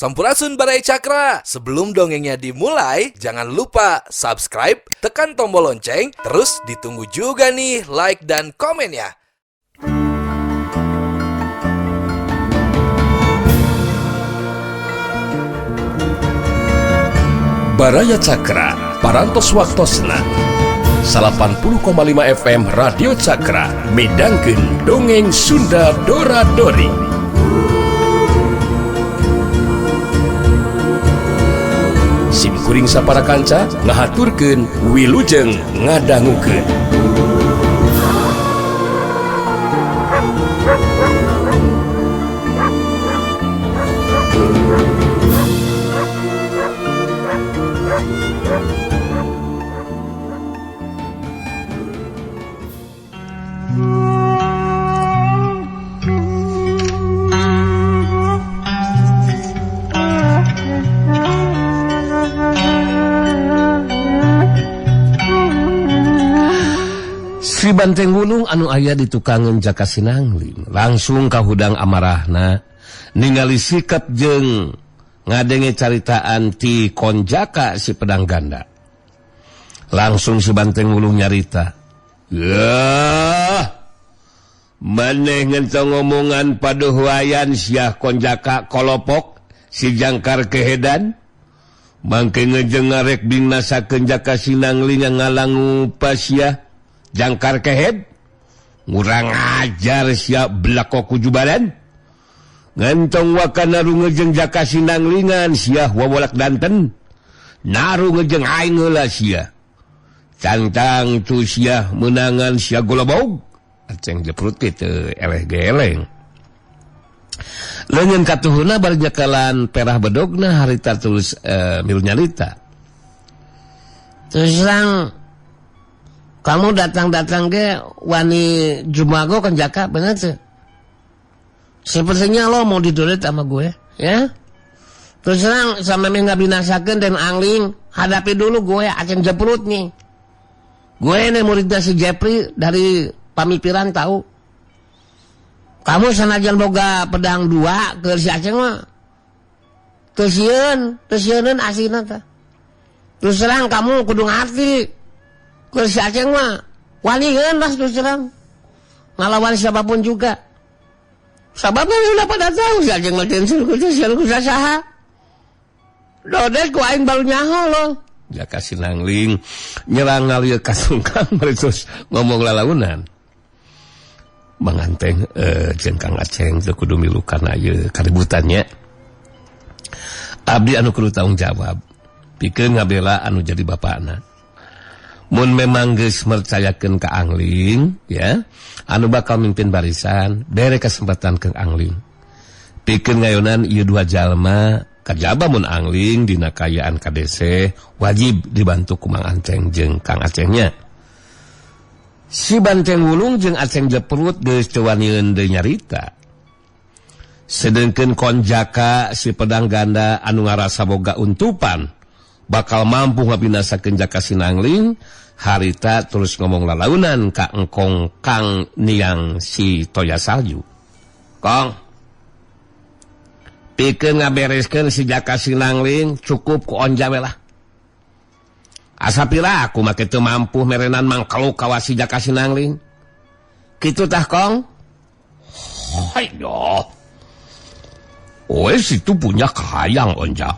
Sampurasun Baraya Cakra. Sebelum dongengnya dimulai, jangan lupa subscribe, tekan tombol lonceng, terus ditunggu juga nih like dan komennya. Baraya Cakra, Parantos Waktosna 80,5 FM Radio Cakra midangkeun dongeng Sunda Dora Dori. Sim kuring sapara kanca ngahaturkeun wilujeng ngadangukeun. Si Banteng Wulung anu aya di tukangan Jaka Sinangling langsung kahudang amarahna ningali sikap jeung ngadenge caritaan ti Konjaka si pedang ganda. Langsung si Banteng Wulung nyarita, "Yah, maneh ngentong ngomongan paduhuayan siah Konjaka kolopok si jangkar kehedan mangke ngejeng ngarek binasakeun Jaka Sinangling ngalangu pasiah jangkar kehed, ngurang ajar siap belako kujubaran ngentong waka naru ngejeng Jaka Sinanglingan siah wawolak danten naru ngejeng aing heula sia cangtang tu siah menangan sia golabaug." Aceng jeprut kitu eleh geleng leungeun katuhuna bari nyakalan perah bedogna harita terus milu nyarita. Terus lang kamu datang-datang ke wani Jumago kan Jaka, bener sih? Sepertinya lo mau didulit sama gue, ya? Terus terang sama nggak binasakan dan angling, hadapi dulu gue Aceng Jeprut nih. Gue nih muridnya si Jepri dari Pamipiran tahu. Kamu sanajan boga pedang dua ke si Aceng mah. Tesieun, tesieun asina tah. Terus terang kamu kudu ngarti. Ke si Aceng mah wanian lah terus terang ngalawan siapapun juga. Sababnya sudah pada tahu si Aceng mah tensin ku saha. Dodes ku aing baru nyaho loh. Jaka Sinangling nyerang ngalir kasungkang terus ngomong lalaunan. Manganteng jeung Kang Aceng teu kudu milu kana ieu kaributannya. Abdi anu kudu tanggung jawab pikeun ngabela anu jadi bapakna. Mun memang geus mercayakeun ka Angling ya, anu bakal mimpin barisan, bere kesempatan ke Angling. Pikeun ngayonan ieu dua jalma, kajaba mun Angling dina kayaan KDC wajib dibantu ku Mang Aceng jeung Kang Acengnya. Si Banteng Wulung jeung Aceng Jeprut geus teu wanieun deui nyarita. Sedengkeun Konjaka si pedang ganda anu ngarasa boga untupan bakal mampu ngabinasakeun Jaka Sinangling, harita terus ngomong lalaunan ka engkong Kang Niang si Toya Salju. "Kong, pikeun ngabereskeun si Jaka Sinangling cukup ku onja we lah. Asa pira aku mah kitu mampu merenan mangkaluk kawasi Jaka Sinangling. Kitu tah Kong?" "Hayo. Oe situ punya kahayang onja.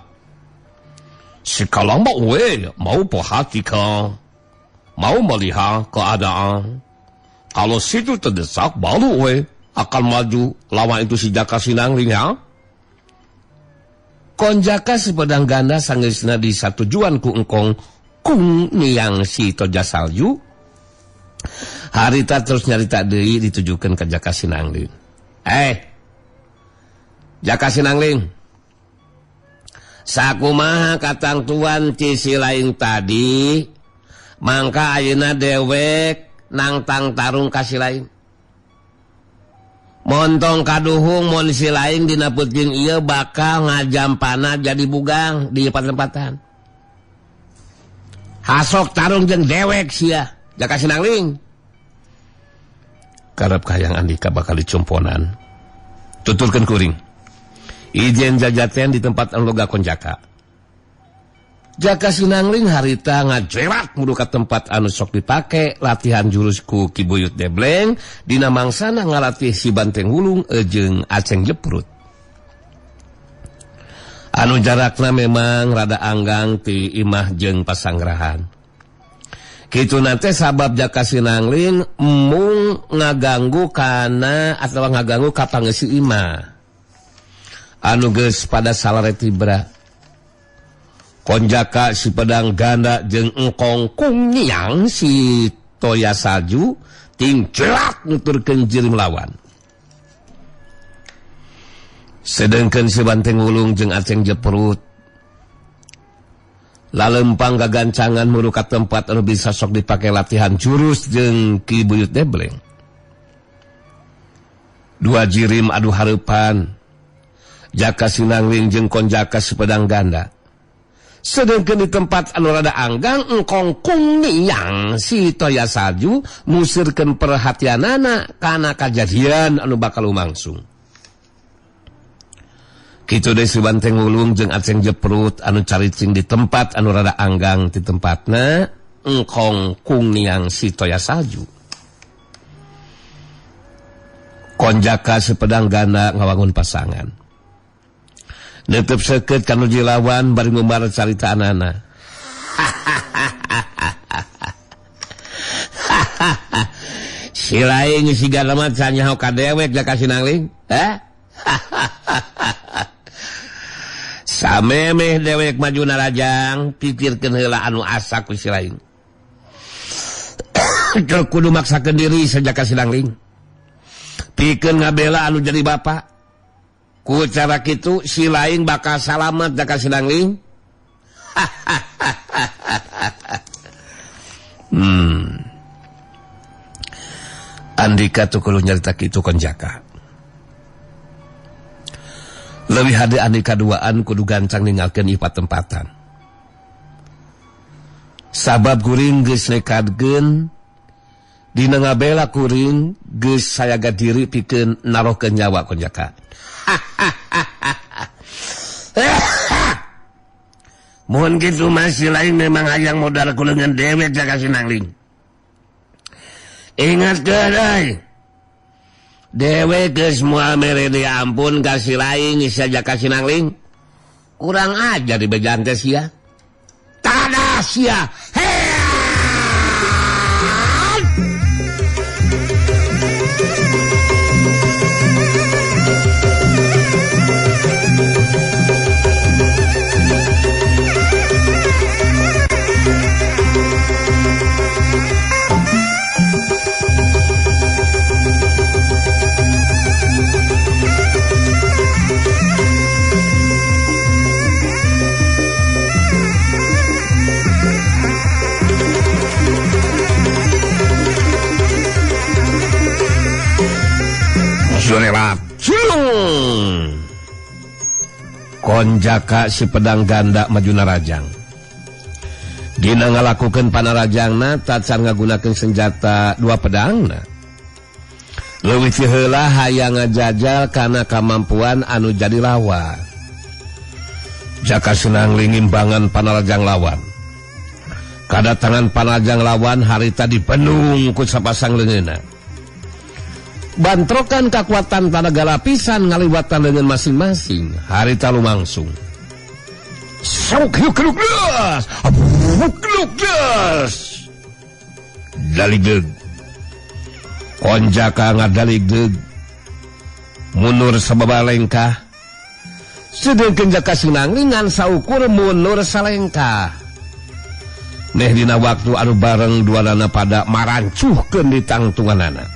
Sekarang mah we mau perhatikan, mau melihat keadaan. Kalau situ terdesak baru we akan maju lawan itu si Jaka Sinangling ya." Konjaka si pedang ganda sanggeusna di satujuan ku engkong Kung Niang si Toja Salju. Harita terus nyarita deui ditujukeun ka Jaka Sinangling. "Jaka Sinangling, sakumaha katangtuan ti si lain tadi, mangka ayeuna dewek nangtang tarung ka si lain. Montong kaduhung mun si lain dina peuting ieu bakal ngajampana jadi bugang di patempatan. Hasok tarung jeung dewek sia, Jaka Sinangling." Karep kahayang Andika bakal dicumponan. Tuturkeun kuring. Ijen jajaten di tempat anu loga Konjaka. Jaka Sinangling harita ngajerat mudu ka tempat anu sok dipake latihan jurus ku Ki Buyut Debleng dina mangsana ngalatih si Banteng Wulung jeung Aceng Jeprut. Anu jarakna memang rada anggang ti imah jeung pasanggrahan. Kitu nate sabab Jaka Sinangling mung ngaganggu kana atawa ngaganggu ka pangeusi imah. Anu geus pada salare tibra. Konjaka si pedang ganda jeung engkong kungyang si Toya Salju tingcelat nuturkeun jirim lawan. Sedengkeun si Banteng Wulung jeung Aceng Jeprut lalempang gagancangan muru ka tempat anu bisa sok dipake latihan jurus jeung Ki Buyut Debleng. Dua jirim adu hareupan Jaka Sinangling jeung Konjaka si pedang ganda. Sedengkeun di tempat anu rada anggang engkong kungyang si Toya Salju musirkeun perhatianana kana kajadian anu bakal lumangsung. Kitu deui si Banteng Wulung jeung Aceng Jeprut anu caricing di tempat anu rada anggang di tempatna engkong kungyang si Toya Salju. Konjaka si pedang ganda ngawangun pasangan. Nutup seukeut kanu jilawan bari ngumbar caritaanana. Si lain siga mah can nyaho ka dewek Jaka Sinangling, heh? Samemeh dewek maju narajang, pikirkeun heula anu asak ku si lain. Kudu maksakeun diri sa Jaka Sinangling. Pikeun ngabela anu jadi bapak. Ku cara kitu si lain bakal salamet Jaka Sinangling. Andika tuh kudu nyarita kitu Konjaka. Leuwih hade Andika duaan kudu gancang ninggalkeun ieu patempatan. Sabab kuring geus nekadkeun dina ngabela kuring geus sayaga diri pikeun narohkeun nyawa Konjaka. Mohon gitu masih lain memang hayang modal kulengan dewek Jaka Sinangling. Ingat kedai dewek geus moal mere diampun ka si lain sia Jaka Sinangling. Kurang ajar di bejaan teh sia. Tada sia. Konjaka si pedang ganda maju narajang. Dina ngalakukeun panarajangna tacan ngagunakeun senjata dua pedangna. Leuwih ti heula hayang ngajajal kana kamampuan anu jadi lawan. Jaka Sinangling ngimbangan panarajang lawan. Kadatangan panarajang lawan harita dibendung ku sapasang leungeunna. Bantrokan kekuatan tanaga lapisan ngaliwatan dengan masing-masing harita lumangsung. Daligdeg Konjaka ngadaligdeg mundur sababa lengkah. Sedengkeun Jaka Sinangling ngan saukur mundur salengkah. Neh dina waktu anu bareng duanana pada marancuhkeun di tangtunganana.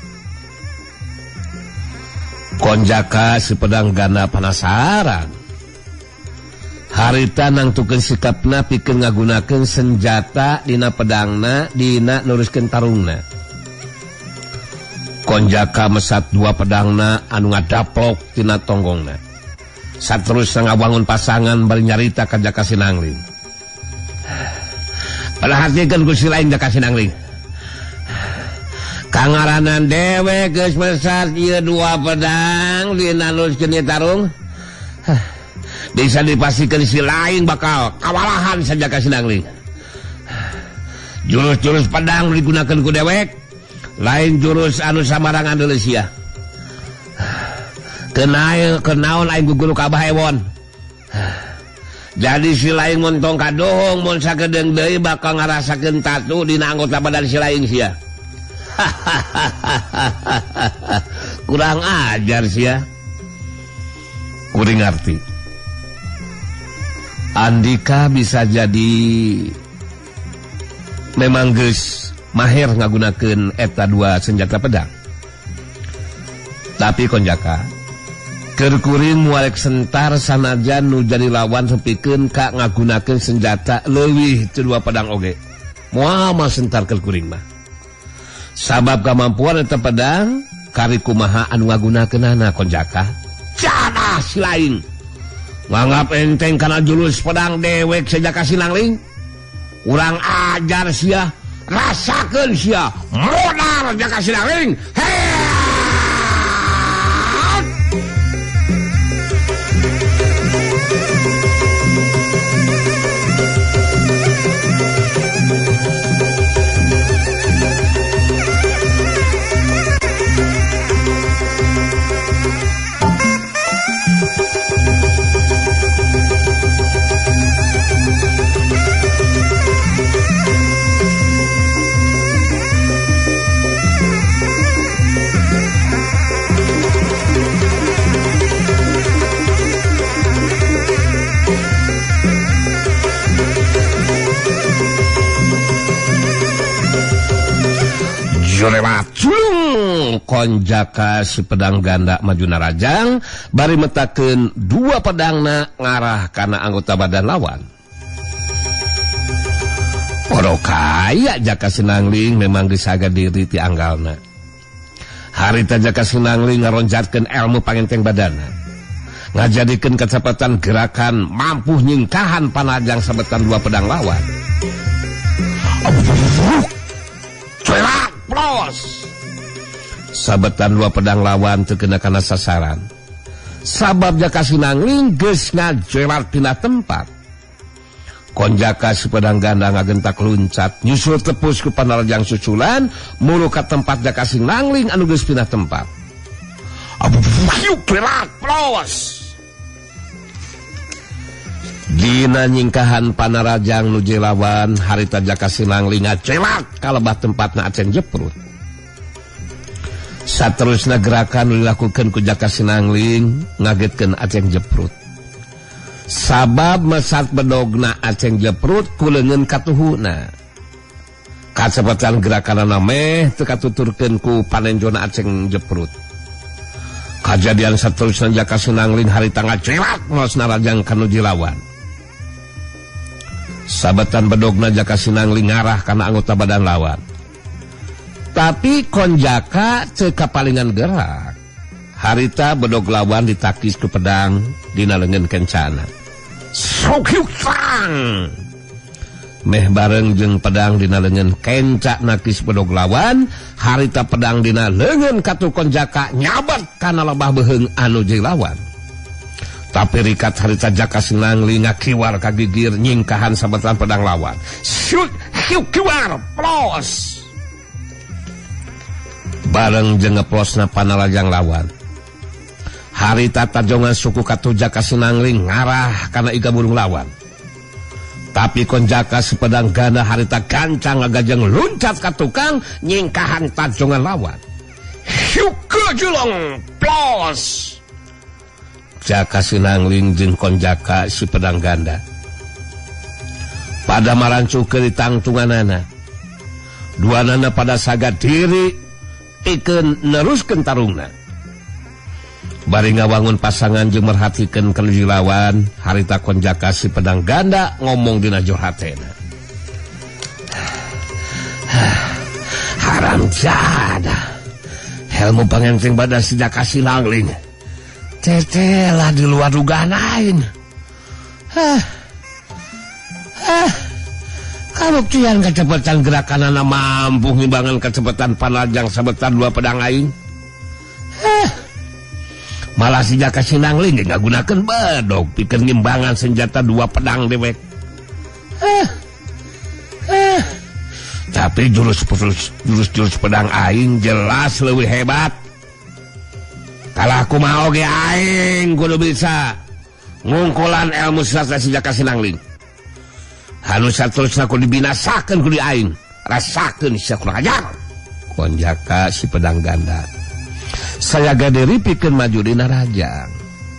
Konjaka si pedang ganda penasaran. Harita nangtukeun sikapna pikeun ngagunakeun senjata dina pedangna dina nuruskeun tarungna. Konjaka mesat dua pedangna anu ngadaplok tina tonggongna. Saterusna ngawangun pasangan bari nyarita ka Jaka Sinangling. Perhatikeun ku si lain Jaka Sinangling. Kangaranan dewek geus mesat ieu dua pedang dina nuruskeun tarung. Bisa dipastikan si lain bakal kawalahan saja Jaka Sinangling. Jurus-jurus pedang digunakan ku dewek, lain jurus anu samarangan deuleu sia. Kenaon aing guguru ka Abah Ewon. Jadi si lain mun tong kadohong mun sakedeung deui bakal ngarasakeun tatu dina anggota badan si lain sia. Kurang ajar sia. Kuring ngarti. Andika bisa jadi memang geus mahir ngagunakeun eta dua senjata pedang. Tapi konjaka keur kuring muarek sentar sanajan nu jadi lawan sepikeun ka ngagunakeun senjata leuwih ti dua pedang oge. Moal mah sentar keur kuring mah. Sabab kamampuan eta pedang kari kumaha anu ngagunakeunana konjaka. Cadah si lain. Nganggap enteng kana jurus pedang dewek si Jaka Sinangling. Urang ajar sia, rasakeun sia, modal Jaka Sinangling. Hey! Konjaka si pedang ganda maju narajang bari metakeun dua pedangna ngarah kana anggota badan lawan. Poro kaya Jaka Sinangling memang disaga diri ti anggalna. Harita Jaka Sinangling ngaronjatkeun ilmu pangenteng badana. Ngajadikeun kecepatan gerakan mampu nyingkahan panajang sabetan dua pedang lawan. Cerak plos. Sabetan dua pedang lawan terkena kana sasaran. Sabab Jaka Sinangling geus ngajelat tina tempat. Konjaka si pedang ganda ngagentak luncat nyusul tepus ku panarjang susulan muru ka tempat Jaka Sinangling anu geus pindah tempat. Plos. Dina nyingkahan panarajang nu lawan harita Jaka Sinangling ngacelat ka lebah tempatna Aceng Jeprut. Saterusna gerakan dilakukan ku Jaka Sinangling ngagetkeun Aceng Jeprut. Sabab mesat bedogna Aceng Jeprut ku leungeun katuhuna. Kacepetan gerakanana meh teu katuturkeun ku panenjona Aceng Jeprut. Kajadian saterusna Jaka Sinangling harita ngacelat ngos narajang ka nu lawan. Sabetan bedogna Jaka Sinangling ngarah kana anggota badan lawan. Tapi konjaka teu kapalingan gerak. Harita bedog lawan ditakis ku pedang dina leungeun kencana. Sokyuksang. Meh bareng jeung pedang dina leungeun kenca nakis bedog lawan, harita pedang dina leungeun katu konjaka nyabat kana lebah beuheung anu jeung lawan. Tapi rikat harita Jaka Sinangling ngakiwar ka gigir nyingkahan sabetan pedang lawan. Shoot, kiwar, plos. Bareng jeung ngeplosna panarajang lawan. Harita tajongan suku katu Jaka Sinangling ngarah kana iga burung lawan. Tapi konjaka sepedang ganda harita gancang ngagajeng luncat ka tukang nyingkahan tajongan lawan. Hyuke julong plos. Jaka Sinangling jeung konjaka si pedang ganda pada marancukeun di tangtunganana. Duanana pada saga diri pikeun neruskeun tarungna. Bari ngawangun pasangan jeung merhatikeun ka nu lawan, harita konjaka si pedang ganda ngomong dina jero hatena. Haram jadah. Helmu pangenteng badan si Jaka Sinangling. Tetelah di luar dugaan aing. Kabuktian kecepatan gerakanana mampu ngimbangan kecepatan panajang sabetan dua pedang aing. Malah si Jaka Sinangling ngagunakeun bedog pikeun ngimbangan senjata dua pedang dewek. Tapi jurus-jurus pedang aing jelas leuwih hebat. Kalah kumaha oge aing kudu bisa ngungkulan ilmu silat si Jaka Sinangling. Anu saterusna kudu dibinasakeun kudu aing. Rasakeun sia kurang ajar. Konjaka si pedang ganda. Saya gaderi pikeun maju dina rajang.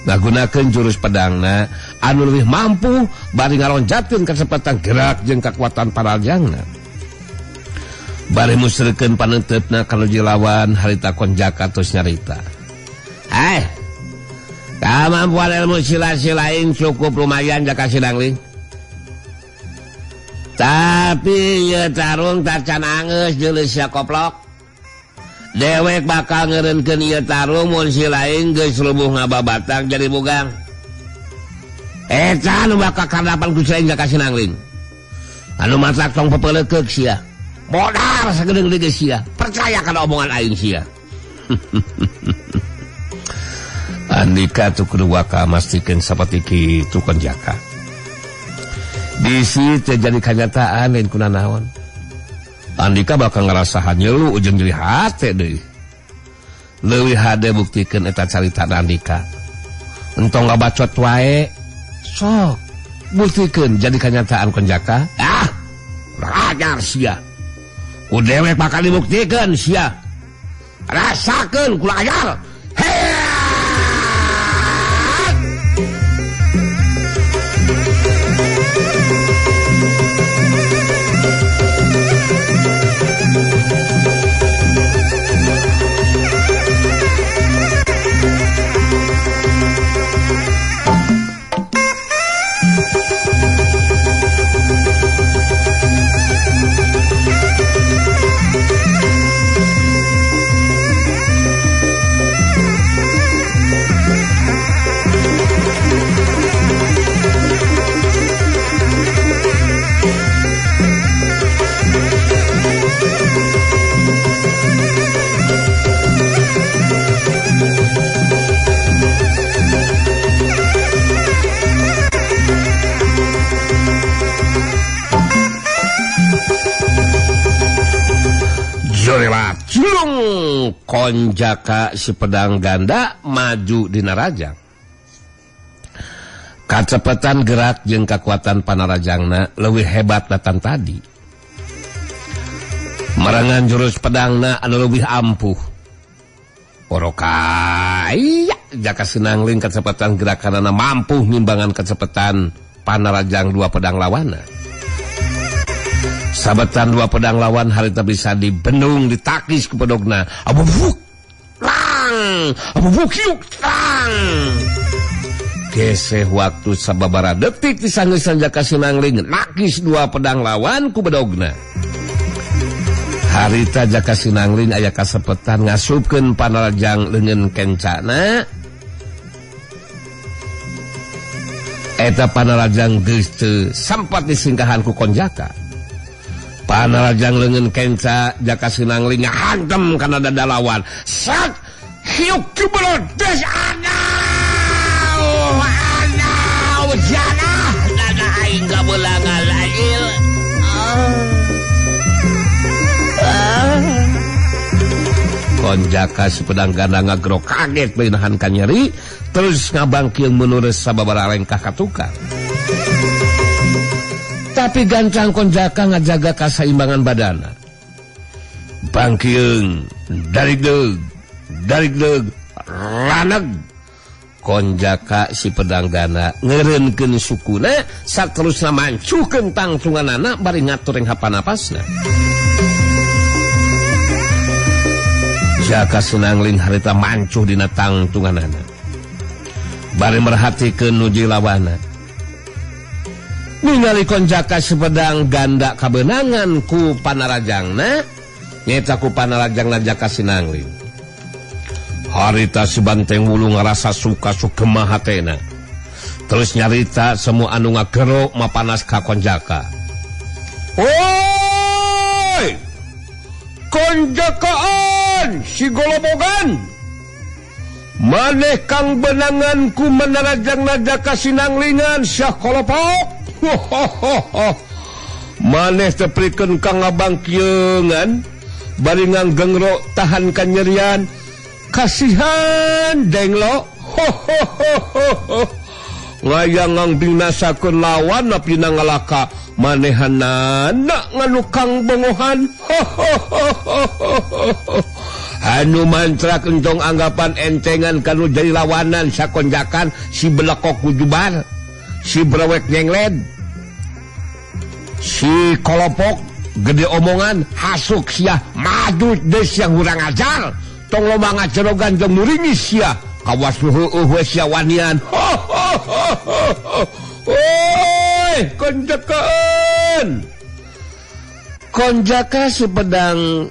Ngagunakeun jurus pedangna anu leuwih mampu bari ngaronjatkeun kacepatan gerak jeung kakuatan parajangna. Bari musrikeun panenteupna ka nu lawan harita Konjaka tos nyarita. Kamampuan ilmu silat si lain cukup lumayan Jaka Sinangling. Tapi ieu tarung tacan angeus jeuleus sia koplok. Dewek bakal ngeureunkeun ieu tarung mun si lain geus lubuh ngababatang jadi bugang. Eta anu bakal kadapan ku si lain Jaka Sinangling. Anu matak tong pepeleukeuk sia. Modar sagedeung deui sia. Percaya kana omongan aing sia. Andika tu kudu waka mastikeun sapati kitu Konjaka. Bisi teu jadi kanyataan lain kunanaon. Andika bakal ngerasa hanyelu ujung jadi hate deui. Leuwih hade buktikeun eta carita Andika. Entong ngabacot wae. Sok buktikeun jadi kanyataan Konjaka. Ah, kurang ajar sia. Ku dewek bakal dibuktikeun sia. Rasakeun kurang ajar. Konjaka si pedang ganda maju dina rajang. Kacepetan gerak jeung kakuatan panarajangna leuwih hebat datan tadi. Merengan jurus pedangna anu leuwih ampuh. Orokaya Jaka Sinangling kacepetan gerakanana mampu ngimbangan kacepetan panarajang dua pedang lawana. Sabetan dua pedang lawan harita bisa dibendung ditakis ku pedogna. Abubuk tang, abubuk yuk tang. Geseh waktu sababara detik disanggesan Jaka Sinangling nakis dua pedang lawan ku bedogna. Harita Jaka Sinangling aya kasepetan ngasupkeun panarajang leungeun kencana. Eta panarajang geus teu sampat disingkahan ku Konjaka. Panarajang leungeun kenca Jaka Sinangling ngahantem kana dada lawan. Sat hiuk des anau anau janah dada aing kabeulangan lagil. Konjaka si pedang ganda ngagrok kaget menahan kanyeri terus ngabangkil menurus sababaraha lengkah ka tukang. Tapi gancang Konjaka ngajaga kasaimbangan badana. Bangkiung darigdeug darigdeug raneg. Konjaka si pedang ganda ngeureunkeun sukuna saterusna mancuhkeun tangtunganana bari ngatur renghapan napasna. Jaka Sinangling harita mancuh dina tangtunganana. Bari merhatikeun nuju lawana. Ningali Konjaka si pedang ganda kabeunangan ku panarajangna, nyeta ku panarajangna Jaka Sinangling. Harita si Banteng Wulu ngarasa suka sukema hatena. Terus nyarita semua anu ngagero mapanas ka Konjaka. Oi! Konjakaan si golobogan. Maneh kang benangan ku manarajang Jaka Sinanglingan Syah Kolopok. Maneh teprikeun kang ngabangkieungan bari nganggengro tahan kanyerian kasihan denglo. Ngayangang binasakeun lawan napina ngalaka manehanana nganukang bongohan. Anu mantrak entong anggapan entengan kanu jadi lawanan sakonjakan si belekok kujubar, si brewek nyengled, si Kolopok gede omongan hasuk sia maju des yang kurang ajar tong loba ngacerogan jeung muringis sia kawas heueuh we sia wanian. Oi konjakaan konjaka si pedang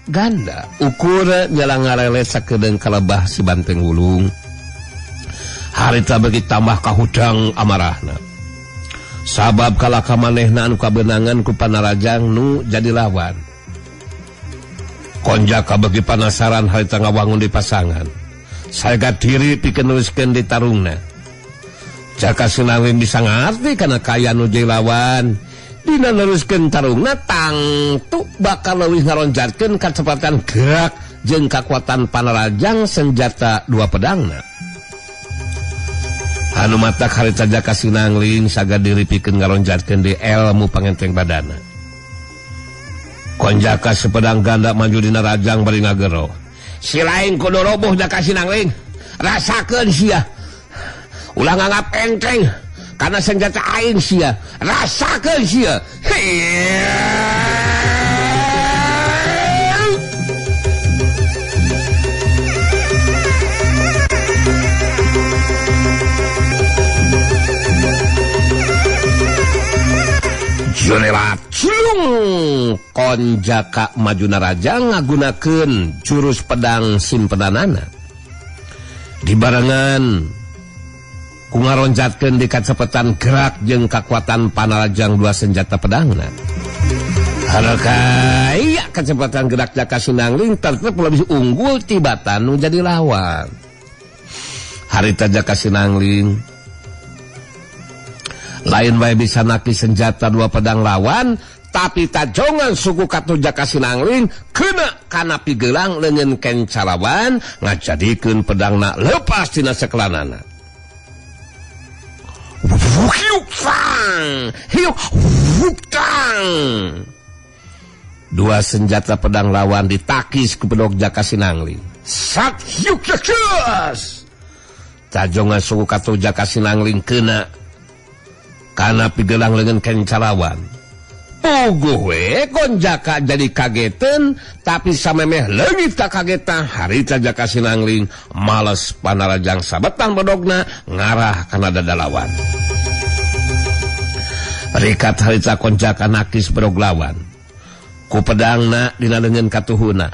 ganda ukur nyala ngarele sakedeung kalebah si Banteng Wulung. Harita bagi tambah kahudang amarahna sabab kalaka manehna anu kabeunangan ku panarajang nu jadi lawan. Konjaka bagi panasaran harita ngawangun di pasangan saga diri pikeun neruskeun di tarungna. Jaka Sinangling bisa ngarti kana kaya nu jadi lawan. Dina neruskeun tarungna tangtu bakal leuwih ngaronjatkeun kacepatan gerak jeung kakuatan panarajang senjata dua pedangna. Anu matak harita Jaka Sinangling saga diri pikeun ngaronjatkeun di elmu pangenteng badana. Konjaka sepedang ganda maju dina rajang bari ngagero. Si lain kudu roboh Jaka Sinangling, rasakeun sia. Ulah nganggap enteng karena senjata aing sia, rasakeun sia. Jonelat cilung konjaka maju narajang ngagunakeun jurus pedang simpenanana. Dibarengan ku ngaronjatkeun di kacepetan gerak jeung kakuatan panarajang dua senjata pedangna. Harakaya kecepatan gerak Jaka Sinangling tetep lebih unggul tibatan nu jadi lawan. Harita Jaka Sinangling lain wae bisa naki senjata dua pedang lawan, tapi tajongan suku katu Jaka Sinangling kena kana pigelang leungeun kenca lawan ngajadikeun pedangna lepas tina sekelanana. Hiuk tang, hiuk tang. Dua senjata pedang lawan ditakis ku pedog Jaka Sinangling. Sat hiuk keus. Tajongan suku katu Jaka Sinangling kena kana pigelang leungeun kenca lawan. Puguh we konjaka jadi kagetan, tapi samemeh leungit kakagetan harita Jaka Sinangling males panarajang sabetan bedogna ngarah kana dada lawan. Rikat harita konjaka nakis bedog lawan. Ku pedangna dina leungeun katuhuna.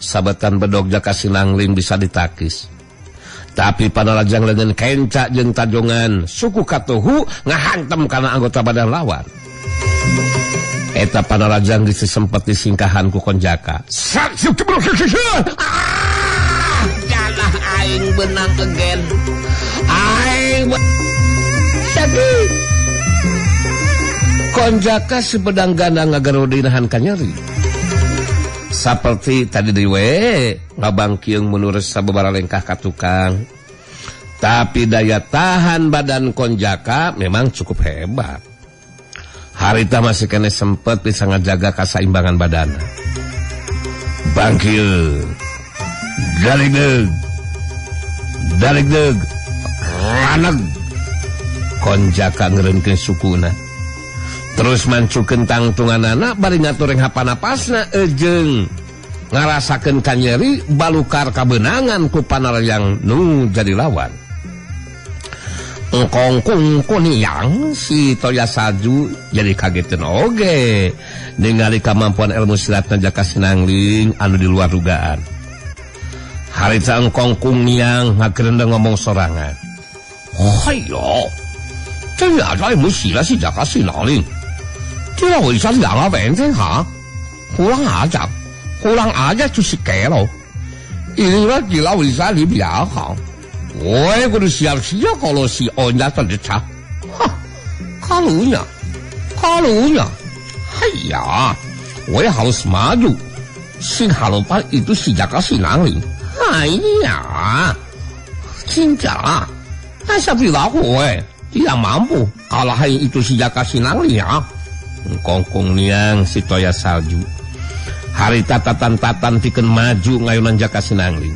Sabetan bedog Jaka Sinangling bisa ditakis. Tapi panarajang leungeun kenca jeung tajongan suku katuhu ngahantem kana anggota badan lawan. Eta panarajang geus sempet disingkahan ku konjaka. Jalah aing benang again. Aing sakit. Konjaka sepedang ganda ngagero dinahan kanyeri. Saperti tadi diwe ngabangkiung menurut sababaraha lengkah ka tukang. Tapi daya tahan badan konjaka memang cukup hebat. Harita masih kene sempet bisa ngajaga kasaimbangan badan. Bangkil daligdeg daligdeg raneg. Konjaka ngereunkeun sukuna. Terus mancukeun tangtunganana bari ngatureng hapanapasna ejeng ngarasakeun kanyeri balukar kabeunangan ku panarajang nu jadi lawan. Engkong kung kuniang si Toya Saju jadi kageteun oge ningali kamampuan ilmu silatna Jaka Sinangling anu di luar dugaan. Harita engkong kung niang ngagerendeng ngomong sorangan. Hayo, ternyata ilmu silat si Jaka Sinangling. Kurang aja, kurang aja tuh si kelo. Ini lagi lawan 比较好。我也kudu siap-siap kalau si Onya terdesak. Hah, kalunya, kalunya. Haiya, 我也 harus maju. Si Halopan itu si Jaka Sinangling. Haiya, cinta, masa berlaku tidak mampu kalahin itu si Jaka Sinangling ya. Kongkong niang si Toya Salju. Harita tatan-tatan pikeun maju ngayunan Jaka Sinangling.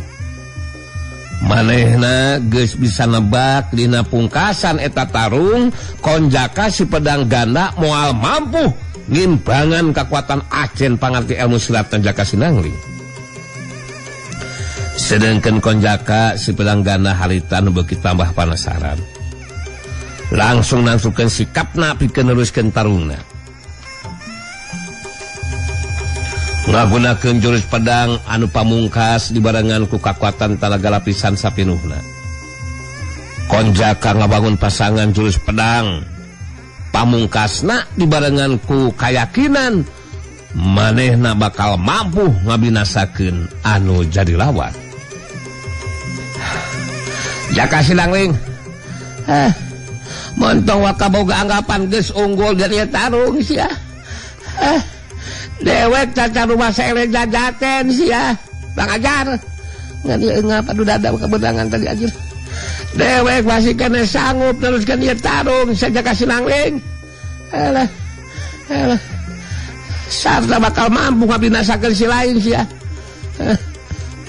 Manehna geus bisa nebak dina pungkasan eta tarung Konjaka si pedang ganda moal mampu ngimbangan kekuatan ajen pangarti ilmu silat Jaka Sinangling. Sedangkan Konjaka si pedang ganda harita nu beuki tambah panasaran. Langsung nangsukeun sikapna pikeun neruskeun tarungna. Ngagunakeun jurus pedang anu pamungkas dibarengan ku kakuatan talaga lapisan sapinuhna. Konjaka ngabangun pasangan jurus pedang pamungkasna dibarengan ku kayakinan manehna bakal mampu ngabinasakeun anu jadi lawan. Jaka Sinangling, montong wakaboga anggapan geus unggul dari tarung sia. Dewek caca rumah saya jajaten sia, bang ajar. Ngan ieu ngapa du dada kebedangan tadi anjir. Dewek masih kena sanggup teruskan ieu tarung saja Jaka Sinangling. Alah, alah. Sarta bakal mampu ngabinasakeun si lain sia.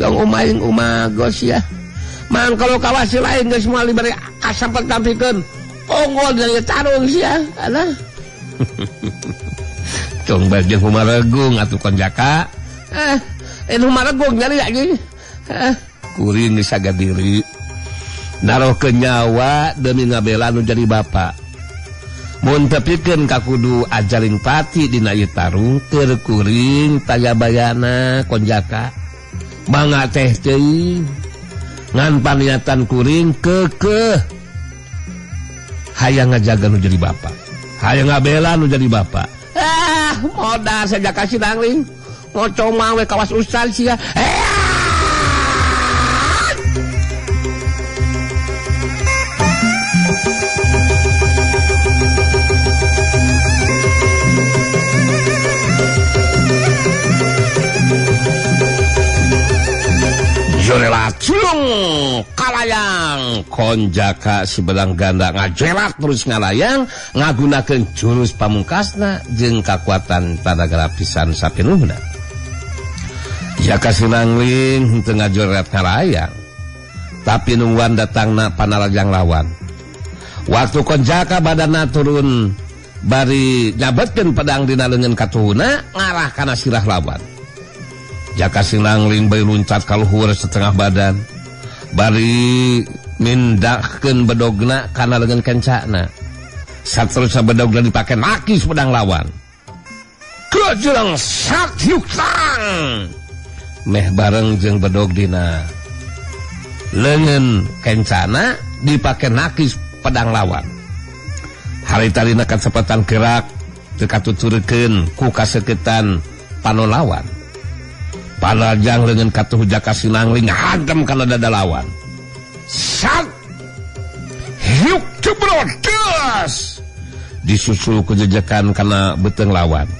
Tong umaing umagos sia. Mang kalau kawas si lain geus moal diberi kasampet tampikeun unggul dari tarung sia. Alah. Tong bajeng humaregung atuh Konjaka. Ini humaregung nyari anjing. Kuring geus sagadiri. Narohkeun nyawa demi ngabela nu jadi bapa. Mun tepikeun ka kudu ajaring pati dina ieu tarung keur kuring tayabayana Konjaka. Mangga teh teuing. Ngan paniatan kuring keukeuh. Hayang ngajaga nu jadi bapa. Hayang ngabela nu jadi bapa. Modal saja Jaka Sinangling. Ngocong mah we kawas ustad sia. Jorelat cilung kalayang Konjaka si pedang ganda ngajelat terus ngalayang ngagunakeun jurus pamungkasna jeung kakuatan tanaga lapisan sapinuhna. Jaka Sinangling henteu ngajoret ngalayang tapi nungguan datangna panarajang lawan. Waktu Konjaka badanna turun bari nyabetkeun pedang dina leungeun katuhuna ngarah kana sirah lawan. Jaka Sinangling bae luncat ka luhur setengah badan bari mindahkeun bedogna kana leungeun kencana. Saterusna bedogna dipake nakis pedang lawan. Kejelang sakyuktang meh bareng jeung bedog dina leungeun kencana dipake nakis pedang lawan. Harita dina kacepatan gerak teu katuturkeun ku kaseketan panon lawan. Panajang leungeun katuh Jaka Sinangling hadem kana dada lawan. Sat hiuk cebrodas disusul ku jejekan kana beuteung lawan.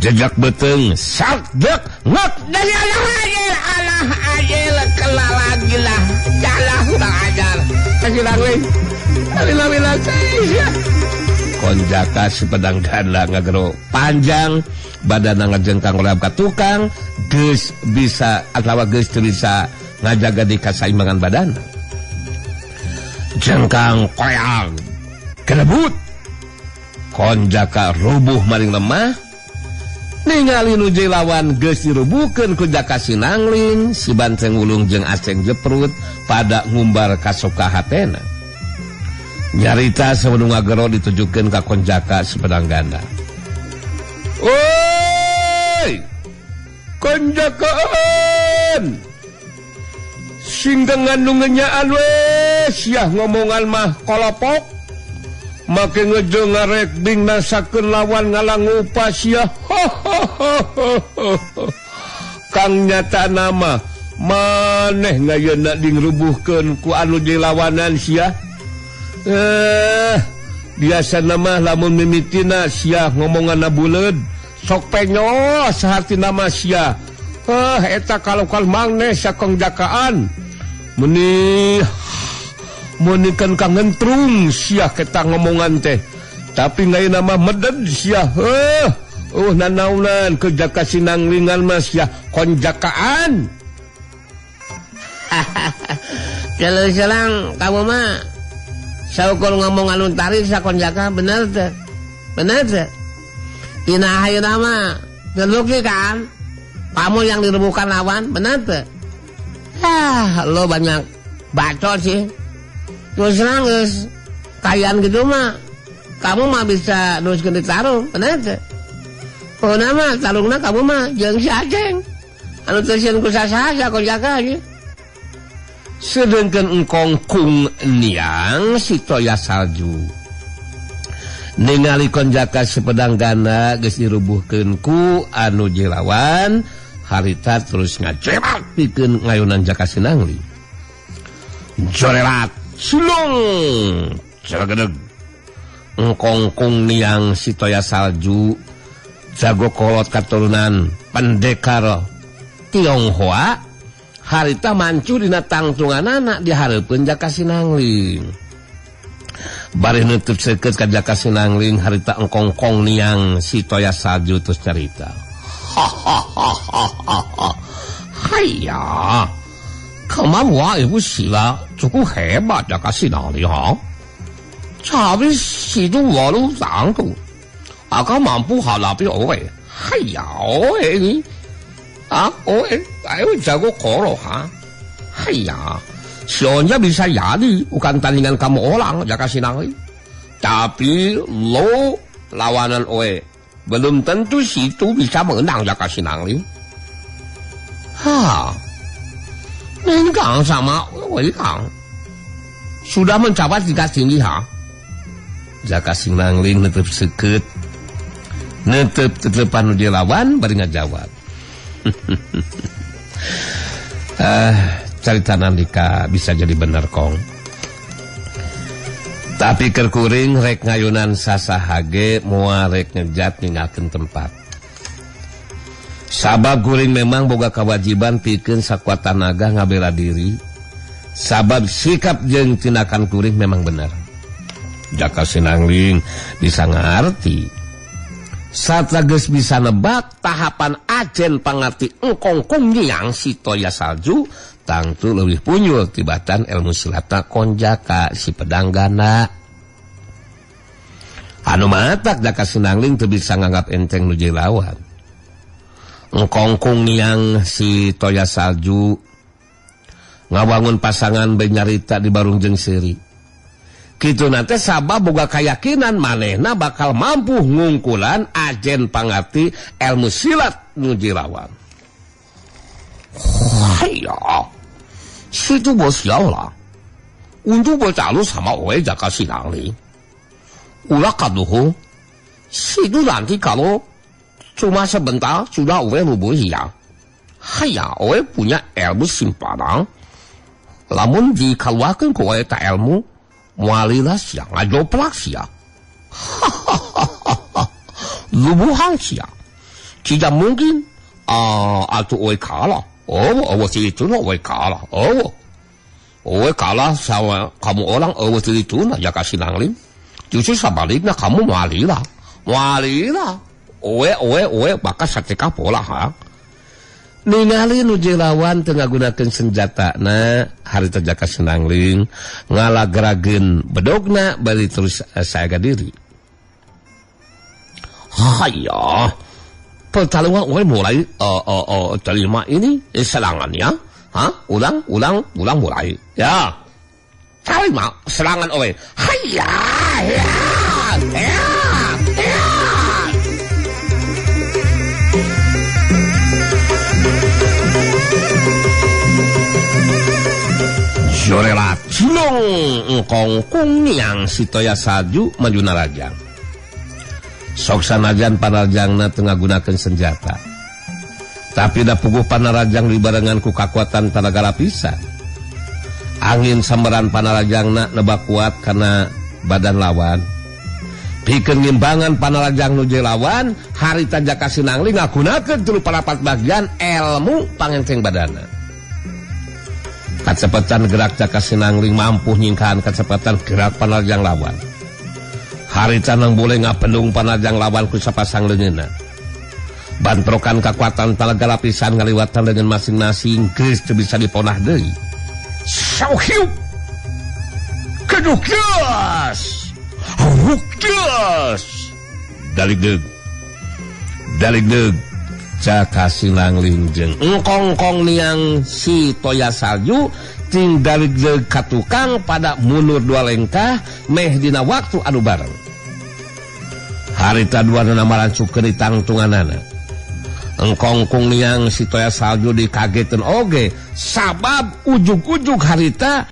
Jejak beuteung sat dek ngek dari alah ajil alah ajil kelalagi lah jalah urang ajar Sinangling. Alhamdulillah saya. Konjaka si pedang ganda ngagero panjang badana ngajengkang oleh ka tukang geus bisa atawa geus teu bisa ngajaga di kasaimbangan badan. Jengkang koyang kelebut Konjaka rubuh maring lemah ningali nu jeung lawan geus dirubuhkeun ku Jaka Sinangling. Si Banteng Wulung jeung Aceng Jeprut pada ngumbar kasoka hatena. Nyarita sawenung ngagero ditujukeun ka Konjaka si pedang ganda. Oi! Konjakaan! Sing dengan nu ngenyaan we sia ngomongan mah kolopok. Make ngejo ngarek bing nasakeun lawan ngalangupa sia. Kang nyata nama Maneh ngayeuna dingrubuhkeun ku anu dilawanan sia. Biasa nama lamun mimitina sia ngomonganna buleud sok penyo sahartina mah sia. Eta kalokal maneh sakong jakaan. Meni menikan kangentrung sia kita ngomongan teh. Tapi ngayeuna mah meded sia. Nanaunan ke Jaka Sinanglingan mah sia konjakaan. Kalau selang kamu mah saukur ngomong alun tarik sakonjaka bener teh. Bener teh. Dina ayeuna mah terbukti kan? Kamu yang direbukan lawan, bener teh. Ah, lo banyak bacot sih. Terus terang geus kayaan gitu mah kamu mah bisa teruskeun ditarung, bener teh. Pokona mah tarungna kamu mah jeung si Aceng. Anu teu sieun ku sasaha sakonjaka aja. Sedangkan engkong kung niang si Toya Salju ningali konjaka sepedang ganda geus dirubuhkeun ku anu jilawan harita terus ngacerak pikeun ngayunan Jaka Sinangling. Jorelat sulung ceregedeg. Engkong kung niang si Toya Salju jago kolot katurunan pendekar Tionghoa harita mancu dina tangtunganana dihareupeun Jaka Sinangling. Bari nutup seukeut ka Jaka Sinangling harita engkongkong niang si Toya Salju terus carita. Haiya, kemampuan ibu sila cukup hebat Jaka Sinangling ha. Tapi situ walu tangtu, akan mampu hadapi owe. Haiya, owe ini. Ah, ayo jago koro ha. Haiya, sionya bisa jadi bukan tandingan kamu orang Jaka Sinangling. Tapi lo lawanan oe belum tentu situ bisa menang Jaka Sinangling. Ha, Ninggang sama Weikang sudah mencapai tingkat tinggi ha. Jaka Sinangling netep seukeut, netep tetepan nu dilawan bari ngajawab. Carita Nandika bisa jadi bener kong. Tapi keur kuring rek ngayunan sasahage moal rek ngejat ninggalkeun tempat. Sabab kuring memang boga kewajiban pikeun sakuat tanaga ngabela diri. Sabab sikap jeung tindakan kuring memang bener. Jaka Sinangling bisa ngarti. Saat geus bisa nebak tahapan ajen pangarti engkongkong niang si Toya Salju tangtu leuwih punyul tibatan ilmu silatna konjaka si pedang ganda. Anu matak Jaka Sinangling teu bisa nganggap enteng nu lawan. Engkongkong niang si Toya Salju ngawangun pasangan benyarita di barung jeung seuri. Kitu nate sabab boga keyakinan manehna bakal mampu ngungkulan ajen pangarti ilmu silat nu jilawan. Haiya, situ bos lah. Untuk bertaruh sama oe Jaka Sinangling. Ulah kaduhu, situ nanti kalau cuma sebentar sudah oe rubuh hilang. Haiya, oe punya ilmu simpanan. Lamun dikeluarkan ku oe tak ilmu, mualilah sia, ngajoplak sia. Lubuhan sia. Tidak mungkin atau oe kalah. Oh, itu oe kalah. Oh, oe kalah sama kamu orang oe itu nah Jaka Sinangling. Justru sebaliknya kamu mualilah. Mualilah. Oe bakal satika pola ha. Ningali nu jilawan teu ngagunakeun senjatana harita Jaka Sinangling ngalagrageun bedogna bari terus saega diri. Haiya, pertarungan oe mulai terima ini serangannya. Ha, ulang mulai. Ya. Terima serangan oe. Haiya, ya, ya, ya. Jorelat cilung engkong niang si Toya Salju maju narajang. Sok sanajan panarjangna teu ngagunakeun senjata. Tapi da puguh panarajang dibarengan ku kakuatan tanaga lapisan. Angin sambaran panarajangna lebak kuat karena badan lawan. Pikeun ngimbangan panarajang nu lawan, harita Jaka Sinangling ngagunakeun 34 bagian ilmu pangenceng badana. Kacepetan gerak Jaka Sinangling mampu nyingkahan kecepatan gerak panarajang lawan. Harita nang boleh ngapendung panarajang lawan ku sapasang leungeunna. Bantrokan kekuatan talaga lapisan ngaliwatan dengan masing-masing geus teu bisa diponah deui. Sauhiup kedukias rukias daligdeug daligdeug Jaka Sinangling jeung engkongkong niang si Toya Salju ting daligdeug ka tukang pada mundur dua lengkah meh dina waktu anu bareng. Harita duanana marancupkeun ditangtunganana. Engkongkong niang si Toya Salju dikageteun oge sabab ujug-ujug harita